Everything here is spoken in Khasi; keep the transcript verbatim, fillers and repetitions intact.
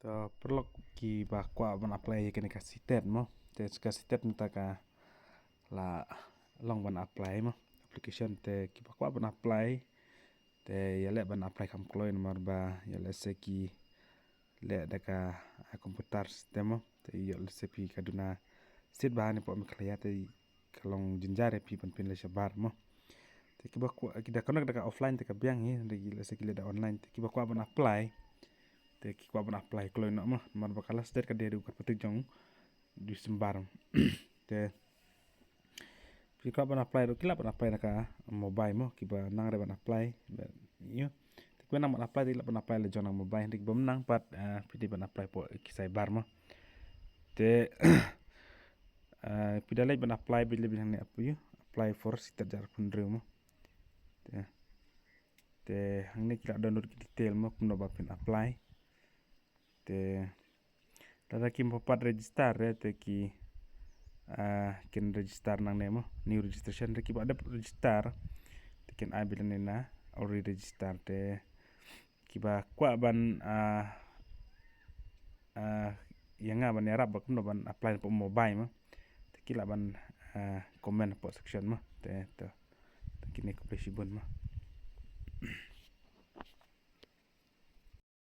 To, paralok kiba kwah ban apply ïa kane ka CTET mo. Te ka CTET mynta ka la long ban apply mo. Application te kiba kwah ban apply te ïaleh ban apply kham kloi namar ba ïaleh se ki leh da ka, ah, computer system mo. Te ïaleh se phi ka duna seat ba ha ne poh Meghalaya te ka long jynjar ïa phi ban pynleit shabar mo. Te kiba kwah, ki da connect da ka offline te ka biang hi, hynrei ki leh se ki leh da online. Te kiba kwah ban apply te ki kwah ban apply kloi noh mo, namar ba ka last date ka dei haduh khatphra tarik jong December. Te ki kwah ban apply ruh ki lah ban apply da ka mobile mo, kiba nang re ban apply, ba, ïa. Te kiba nang ban apply te ki lah ban apply la jong na mobile, hynrei kiba ym nang pat, ah, phi dei ban apply poh ki cyber mo. Te, ah, phi da leit ban apply, phi leit ban hangne app ïa, apply for CTET hajar arphew hynriew mo. Te, te hangne ki lah download ki detail mo, kumno ba phin apply. Te lada kim pat register re te ki, ah, kin register nangne mo, new registration. Te kiba dep register te kin ai beit lane na already register. Te kiba kwah ban, ah, ah, ïa nga ban ïarap ba kumno ban apply na poh mobile mo, te ki lah ban, ah, comment poh section mo. Te to, te kine, khublei shibun mo.